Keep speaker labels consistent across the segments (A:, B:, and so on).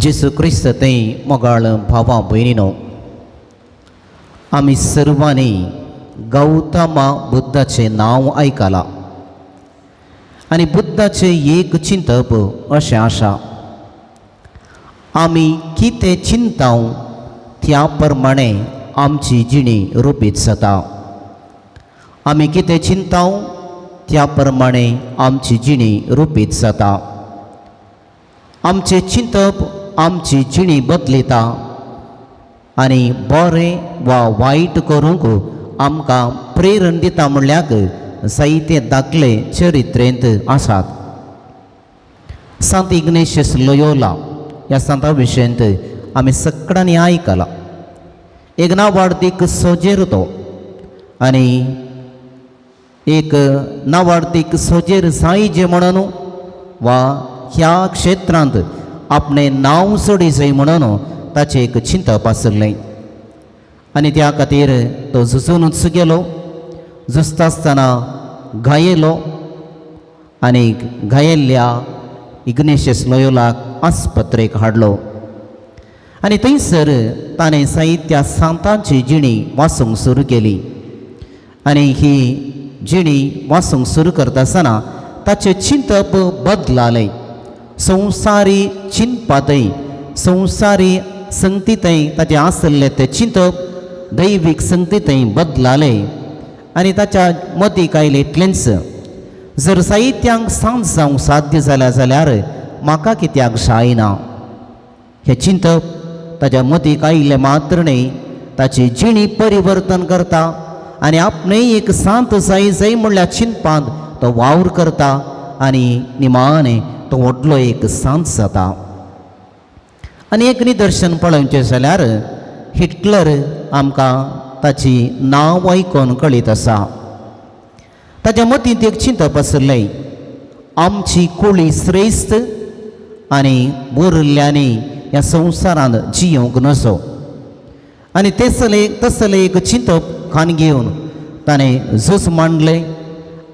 A: जेजू क्रिस्त थंय मोगाळ भावा भयणीनो, आमी सर्वांनी गौतमा बुद्धाचें नांव आयकलां आनी बुद्धाचें एक चिंतप अशें आसा, आमी कितें चिंताव त्या प्रमाणे आमची जिणी रुपीत जाता. आमी कितें चिंताव त्या प्रमाणे आमची जिणी रुपीत जाता. आमचें चिंतप आमची जिणी बदलिता आनी बरें वा वायट करूंक आमकां प्रेरण दिता म्हणल्यार जायते दाखले चरित्रेंत आसात. सांत इग्नेशियस लोयोला ह्या सांता विशयंत आमी सगळ्यांनी आयकलां. एक नावाडतीक सोजेर तो आनी एक नावाडतीक सोजेर जायजे म्हणून वा ह्या क्षेत्रांत आपणें नांव सोडी जाय म्हणून ताचें एक चिंतप आसलें आनी त्या खातीर तो झुजूनच गेलो. झुजता आसतना घायेलो आनी घायेल्ल्या इग्नेशियस लोयोलाक आस्पत्रेक हाडलो आनी थंयसर ताणें साहित्या सांतांची जिणी वाचूंक सुरू केली आनी ही जिणी वाचूंक सुरू करता आसतना ताचें चिंतप बदलालें. संवसारी चिंतपांतय संवसारी संगतींतय ताचें आसलें तें चिंतप दैवीक संगतींतय बदलालें आनी ताच्या मतीक आयलें इतलेंच, जर साहित्यांक सांत जावंक साध्य जाल्या जाल्यार म्हाका कित्याक जायना. हें चिंतप ताच्या मतीक आयिल्लें मात्र न्हय, ताची जिणी परिवर्तन करता आनी आपणें एक सांत जाय जाय म्हणल्यार चिंतपांत तो वावर करता आनी निमाणें तो व्हडलो एक सांत जाता. आनी एक निदर्शन पळोवचें जाल्यार हिटलर आमकां ताची नांव आयकून कळीत आसा. ताच्या मतींत एक चिंतप आसलें, आमची कुळी श्रेश्ठ आनी उरिल्ल्यांनी ह्या संवसारांत जियोवंक नजो. आनी तेसले तसलें एक चिंतप खान घेवन ताणें झूज मांडलें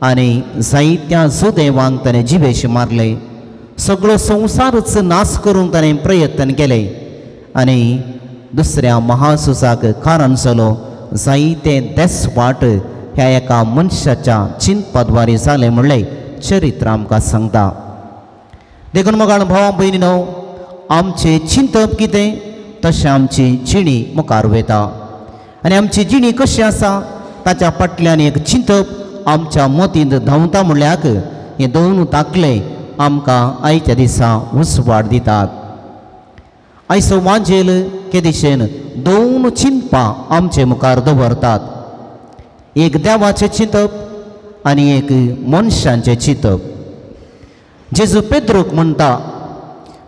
A: आनी जायत्या जुदेवांक ताणें जिवेश मारलें. सगळो संवसारच नाश करूंक ताणें प्रयत्न केले आनी दुसऱ्या महाझुजाक कारण जालो. जायते देसवाट ह्या एका मनशाच्या चिंतपाद्वारे जालें म्हणलें चरित्र आमकां सांगता. देखून मोगाळ भावा भयणीनो, आमचें चिंतप कितें तशें आमची जिणी मुखार वयता आनी आमची जिणी कशी आसा ताच्या फाटल्यान एक चिंतप आमच्या मतींत धांवता म्हणल्यार हे दोन दाखले आमकां आयच्या दिसा उजवाड दितात. आयचो वाजेल के दिशेन दोन चिंतपां आमचे मुखार दवरतात, एक देवाचें चिंतप आनी एक मनशांचें चिंतप. जेजू पेद्रूक म्हणटा,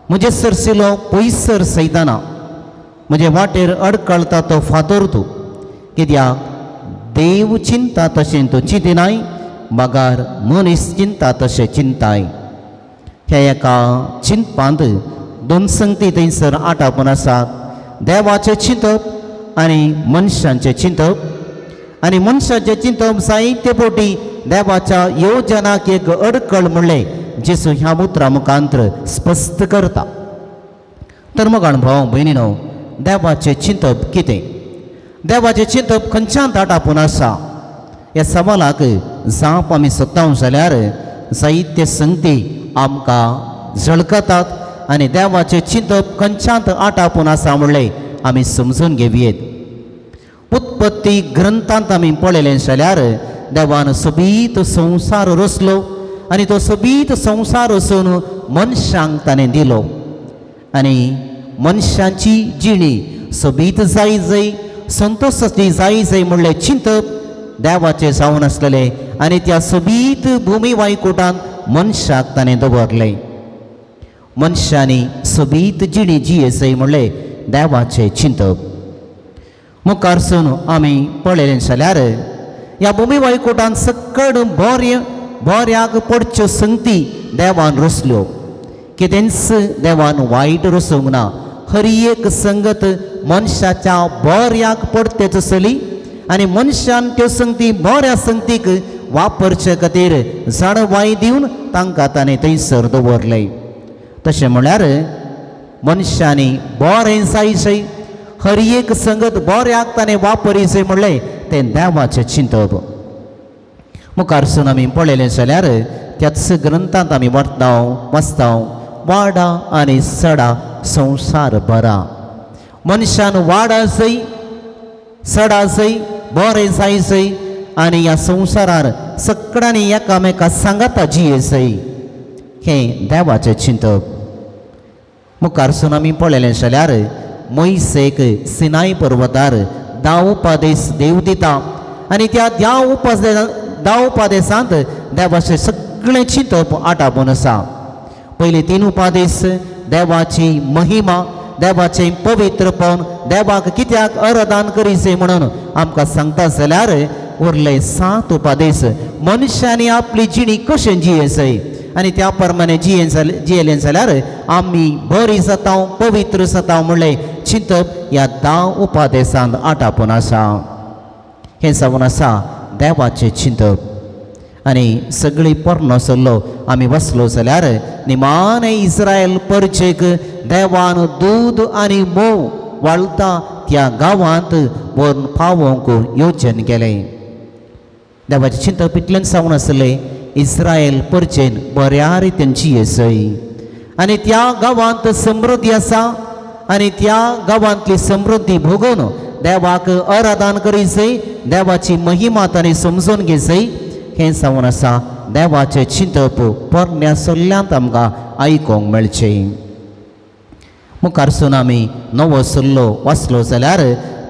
A: म्हजे सरसिलो पयसर सैताना, म्हजे वाटेर अडकळता तो फातोर तूं, कित्याक देव चिंता तशें तूं चिंतिनाय, मागार मनीस चिंता तशें चिंताय. ह्या एका चिंतपांत दोन संगती थंयसर आटापून आसात, देवाचें चिंतप आनी मनशांचें चिंतप. आनी मनशाचें चिंतप जायते फावटी देवाच्या योजनाक एक अडकळ म्हणलें जेजू ह्या उतरां मुखांतर स्पश्ट करता. तर मोगाळ भाव भयणीनो, देवाचें चिंतप कितें, देवाचें चिंतप खंयच्यान आटापून आसा ह्या सवालाक जाप आमी सोदता जाल्यार जायते संगती आमकां झळकतात आनी देवाचें चिंतप खंयच्यांत आटापून आसा म्हणलें आमी समजून घेवयेत. उत्पत्ती ग्रंथांत आमी पळयलें जाल्यार देवान सोबीत संवसार रचलो आनी तो सोबीत संवसार रचून मनशांक ताणें दिलो आनी मनशांची जिणी सोबीत जाय जाय संतोषाची जाय जाय म्हणलें चिंतप देवाचें जावन आसलेलें आनी त्या सोबीत भुमी वायकुटांत मनशाक ताणें दवरलें. मनशांनी सोबीत जिणी जिये म्हणलें देवाचें चिंतप. मुखारसून आमी पळयलें जाल्यार ह्या भुमी वायकुटांत सकड बऱ्याक पडच्यो संगती देवान रचल्यो, कितेंच देवान वायट रचूंक ना. हर एक संगत मनशाच्या बऱ्याक पडतेच आसली आनी मनशान त्यो संगती बऱ्या संगतीक वापरचे खातीर जाणवाय दिवन तांकां ताणें थंयसर दवरलें. तशें म्हळ्यार मनशांनी बरें जायचें, हर एक संगत बऱ्याक ताणें वापरीचें म्हणलें तें देवाचें चिंतप. मुखारसून आमी पळयलें जाल्यार त्याच ग्रंथांत आमी वाचता वाडा आनी सडा संवसार बरा. मनशान वाडा जय सडा जय बरें जायचें आनी ह्या संवसारार सगळ्यांनी एकामेका सांगाता जियेचें हें देवाचें चिंतप. मुखारसून आमी पळयलें जाल्यार मोयसेक सिनाय पर्वतार 10 उपादेश देव दिता आनी त्या 10 उपादेशांत देवाचें सगळें चिंतप आटापून आसा. पयले 3 उपादेश देवाची महिमा, देवाचें पवित्रपण, देवाक कित्याक आराधन करीचें म्हणून आमकां सांगता जाल्यार उरले 7 उपादेश मनशांनी आपली जिणी कशें जियेचें आनी त्या प्रमाणे जियेलें जाल्यार आमी बरी जाता, पवित्र जाता म्हणलें चिंतप ह्या 10 उपादेशांत आटापून आसा. हें जावन आसा देवाचें चिंतप. आनी सगळी पोरणो सल्लो आमी वसलो जाल्यार निमाणें इस्रायल परचेक देवान दूद आनी म्होंव वाळता त्या गांवांत व्हरून पावोवंक योजन केलें. देवाचें चिंतप इतल्यान जावन आसलें इस्रायल परचेन बऱ्या रितीन जियेसय आनी त्या गांवांत समृद्धी आसा आनी त्या गांवांतली समृद्धी भोगून देवाक आराधन करीचें, देवाची महिमा ताणें समजून घेचय हें जावन आसा देवाचें चिंतप पोरण्या सल्ल्यांत आमकां आयकूंक मेळचें. मुखारसून आमी नवो सल्लो वाचलो जाल्यार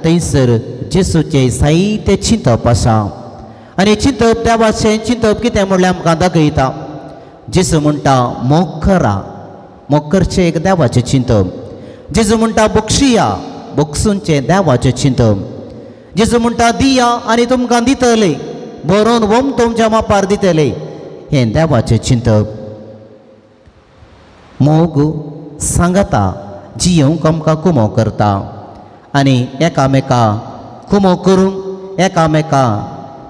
A: थंयसर जेसूचें जायतें चिंतप आसा आनी चिंतप देवाचें चिंतप कितें म्हणल्यार आमकां दाखयता. जेजू म्हणटा मोग करा, मोग करचें एक देवाचें चिंतप. जेजू म्हणटा बक्षिया, बक्षुंचें देवाचें चिंतप. जेजू म्हणटा दिया आनी तुमकां दितले, बरोवन वम तुमच्या मापार दितले, हें देवाचें चिंतप. मोग सांगता जियोंक आमकां कुमो करता आनी एकामेका कुमो करूंक, एकामेका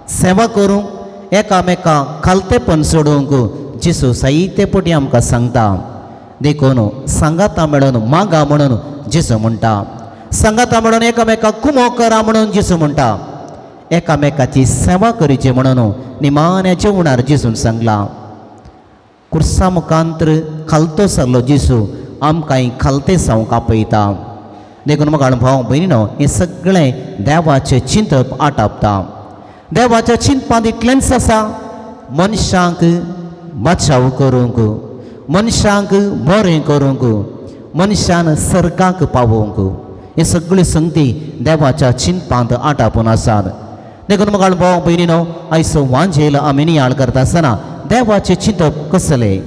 A: सेवा करूंक, एकामेका खालतेपण सोडूंक जेजू साहित्य पटी आमकां सांगता. देखून सांगाता म्हणून मागा म्हणून जेजू म्हणटा, सांगाता म्हणून एकामेका कुमो करा म्हणून जेजू म्हणटा, एकामेकाची सेवा करीची म्हणून निमाण्या जेवणार जेजून सांगलां. कुर्सा मुखांतर खालतो सरलो जेजू आमकां खालते जावंक आपयता. देखून म्हाका भाव भयणीनो हें सगळें देवाचें चिंतप आटापता. देवाच्या चिंतपांत इतलेंच आसा मनशांक बचाव करूंक, मनशांक बरें करूंक, मनशान सर्गाक पावोवंक, हे सगळी संगती देवाच्या चिंतपांत आटापून आसात. देखून म्हाका भाव भयणीनो आयचो वांजेल आमी नियाळ करता आसतना देवाचें चिंतप कसलें,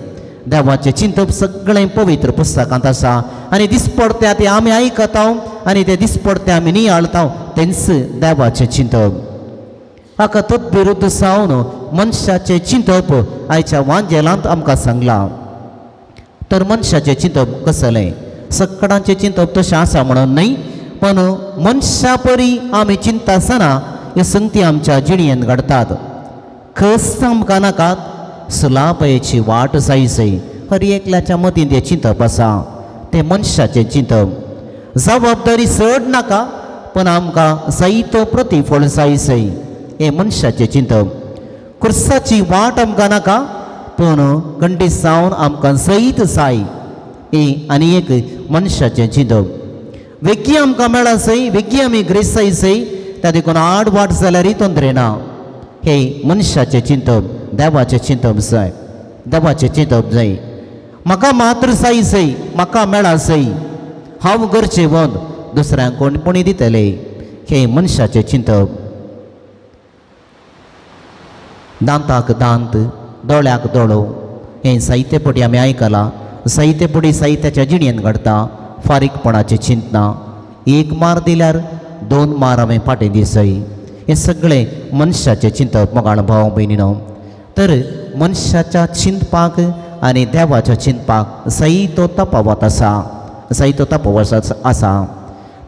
A: देवाचें चिंतप सगळें पवित्र पुस्तकांत आसा आनी दिसपडत्या तें आमी आयकता आनी तें दिसपडतें आमी नियाळता तेंच देवाचें चिंतप. हाका तत्विरुद्ध जावन मनशाचें चिंतप आयच्या वांजेलांत आमकां सांगलां. तर मनशाचें चिंतप कसलें, सगळ्यांचें चिंतप तशें आसा म्हणून न्हय, पण मनशा परी आमी चिंता आसतना ह्यो संगती आमच्या जिणयेंत घडटात. कस आमकां नाकात सुलापयेची वाट जायजय हर एकल्याच्या मतींत हें चिंतप आसा, तें मनशाचें चिंतप. जबाबदारी चड नाका पण आमकां जायतो प्रतिफळ जायजय हें मनशाचें चिंतप. कुर्साची वाट आमकां नाका पूण गंडी जावन आमकां जैत जाय हें आनी एक मनशाचें चिंतप. वेगीं आमकां मेळा जय, वेगीं आमी ग्रेसाय जय, त्या देखून आड वाट जाल्यारय तोंदरे ना, हें मनशाचें चिंतप. देवाचें चिंतप जाय, देवाचें चिंतप जाय. म्हाका मात्र जाय जय, म्हाका मेळा जय, हांव गरजे वंद दुसऱ्यांक कोण पुणी दितले, हें मनशाचें चिंतप. दांताक दांत, दोळ्याक दोळो हें साहित्यपटी आमी आयकलां. साहित्यपटी साहित्याच्या जिणेंत घडटा. फारीकपणाचें चिंतना, एक मार दिल्यार 2 मार हांवें फाटीं दिसय, हें सगळें मनशाचें चिंतप. मोगाळ भाव भयणीनो, तर मनशाच्या चिंतपाक आनी देवाच्या चिंतपाक जायतो तफावत आसा, जायतो तफावत आसा.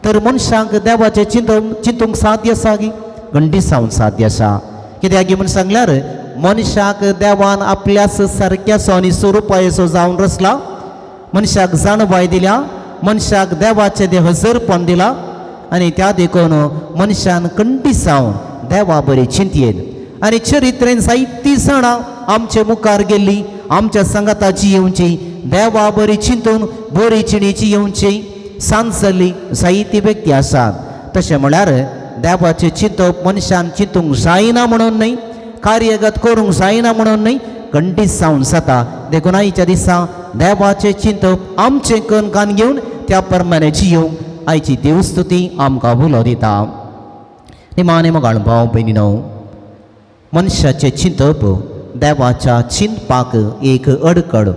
A: तर मनशांक देवाचें चिंतप चिंतूंक साध्य आसा गी? गंडी जावन साध्य आसा. कित्याक म्हूण सांगल्यार मनशाक देवान आपल्याच सारक्याचो आनी स्वरुपाचो जावन रचला, मनशाक जाणवाय दिल्या, मनशाक देवाचें तें हजरपण दिलां आनी त्या देखून मनशान कंटिसांव देवा बरी चिंतयेत आनी चरित्रेन जायतीं जाणां आमचे मुखार गेल्ली आमच्या सांगाताची येवची देवा बरी चिंतून बरी चिणीची येवची सांज जाल्ली जायती व्यक्ती आसात. तशें म्हळ्यार देवाचें चिंतप मनशान चिंतूंक जायना म्हणून न्हय, कार्यगत करूंक जायना म्हणून न्हय, कंटीस जावन जाता. देखून आयच्या दिसा देवाचें चिंतप आमचें कन कान घेवन त्या प्रमाणे जियोवंक आयची देवस्तुती आमकां उलो दिता. निमाणे मोगाळ भाव भयणीनो, मनशाचें चिंतप देवाच्या चिंतपाक एक अडकड.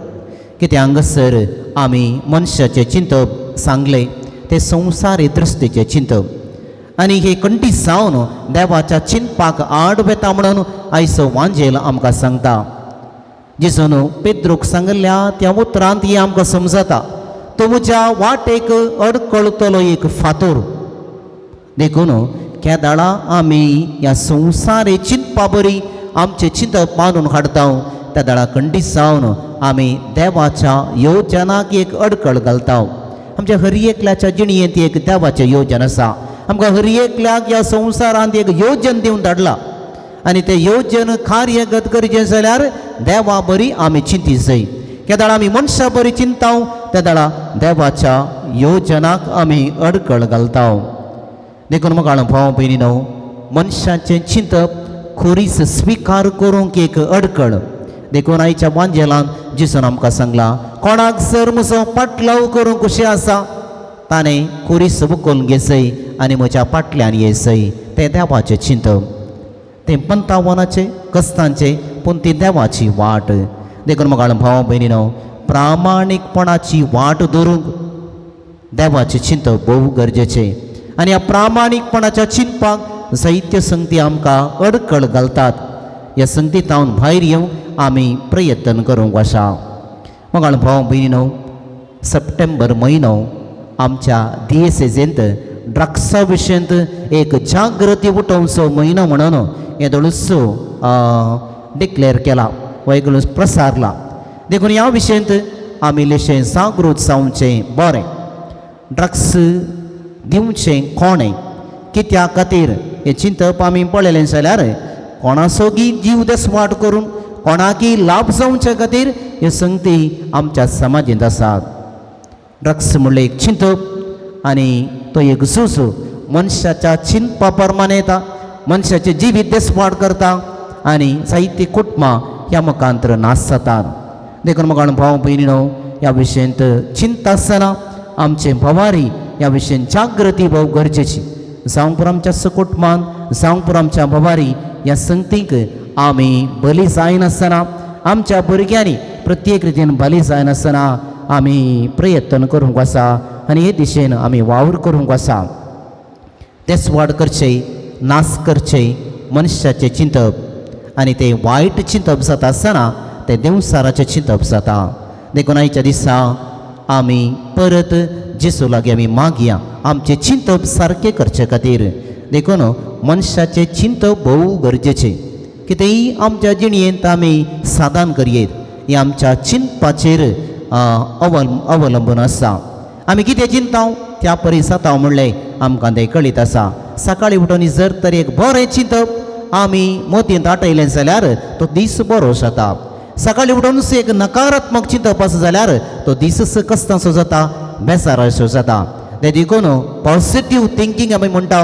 A: कित्याक हांगासर आमी मनशाचें चिंतप सांगलें तें संवसारी दृश्टीचें चिंतप आनी हे कंटीस जावन देवाच्या चिंतपाक आड वेता म्हणून आयचो वांजेल आमकां सांगता. जेजून पेद्रूक सांगिल्ल्या त्या उतरांत हें आमकां समजता, तो म्हज्या वाटेक अडकळतलो एक फातोर. देखून केदाळा आमी ह्या संवसारी चिंतपा बरी आमचें चिंतप मानून हाडटा त्या दाळा कंडीस जावन आमी देवाच्या योजनाक एक अडकळ घालता. आमच्या हर एकल्याच्या जिणयेंत एक देवाचें योजन आसा. आमकां हर एकल्याक ह्या संवसारांत एक योजन दिवन धाडला आनी तें योजन कार्यगत करचें जाल्यार देवा बरी आमी चिंती जाय. केदाळा आमी मनशा बरी चिंताव त्या दाळा देवाच्या योजनाक आमी अडकळ घालता. देखून मोगाळ भाव भयणीनो, मनशाचें चिंतप खुरीस स्विकार करूंक एक अडकळ. देखून आयच्या वांजेलान जेजून आमकां सांगलां, कोणाक जर म्हजो पाटलाव करूंक खुशी आसा ताणें खुरीस उखलून घेसय आनी म्हज्या पाटल्यान येसय. तें देवाचें चिंतप, तें पंतावनाचें कस्तांचें, पूण ती देवाची वाट. देखून मोगाळ भाव भयणीनो, प्रामाणीकपणाची वाट धरूंक देवाचें चिंतप भोव गरजेचें आनी ह्या प्रामाणीकपणाच्या चिंतपाक जायत्यो संगती आमकां अडकळ घालतात. ह्या संगतींत भायर येवंक आमी प्रयत्न करूंक आसा. मोगाळ भाव भयणीनो, सप्टेंबर म्हयनो आमच्या दियेसेजेंत ड्रग्सा विशयंत एक जागृती उठोवचो म्हयनो म्हणून येदोळूच डिक्लेर केला वा एक प्रसारला. देखून ह्या विशयंत आमी इल्लेशें जागृत जावचें बरें. ड्रग्स दिवचें कोणें कित्या खातीर हें चिंतप आमी पळयलें जाल्यार कोणासोगी जीव दसवाट करून कोणाकी लाभ जावचे खातीर ह्यो संगती आमच्या समाजेंत आसात. ड्रग्स म्हणलें एक चिंतप आनी तो एक झूज मनशाच्या चिंतपा प्रमाणे येता, मनशाचें जिवीत देसवाट करता आनी जायतीं कुटुंबां ह्या मुखांतर नाश जातात. देखून मोगाळ भाव भयणीनो, ह्या विशयंत चिंता आसतना आमचे भवारी ह्या विशयन जागृती भोव गरजेची. जावं आमच्या सकुटमान, जावं आमच्या भवारी ह्या संगतीक आमी बली जायनासतना आमच्या भुरग्यांनी प्रत्येक रितीन बली जायनासतना आमी प्रयत्न करूंक आसा आनी हे दिशेन आमी वावर करूंक आसा. देसवाड करचे, नाश करचे मनशाचें चिंतप आनी तें वायट चिंतप जाता आसतना तें देंवसाराचें चिंतप जाता. देखून आयच्या दिसा आमी परत जेजू लागीं आमी मागया आमचें चिंतप सारकें करचे खातीर. देखून मनशाचें चिंतप भोव गरजेचें. कितेंय आमच्या जिणयेंत आमी साधन करयेत हें आमच्या चिंतपाचेर अवलंबून आसा. आमी कितें चिंताव त्या परी जाता म्हणलें आमकां तें कळीत आसा. सकाळीं उठून जर तर एक बरें चिंतप आमी मोतींत आटयलें जाल्यार तो दीस बरो जाता. सकाळीं उठूनच एक नकारात्मक चिंतप आसा जाल्यार तो दीस कसतासो जाता, बेसारासो जाता. तें देखून पॉजिटीव थिंकींग आमी म्हणटा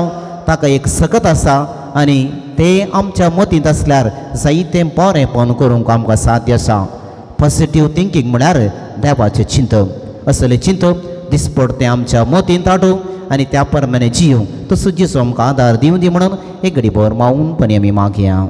A: ताका एक सकत आसा आनी तें आमच्या मतींत आसल्यार जायतें बरेंपण करूंक आमकां साध्य आसा. पॉजिटीव थिंकींग म्हळ्यार देवाचें चिंतप. असलें चिंतप दिसपडतें आमच्या मतींत हाडूं आनी त्या प्रमाणे जियूं. तसो जेजू आमकां आदार दिवं दी म्हणून एक घडी भर मावूनपणी आमी मागया.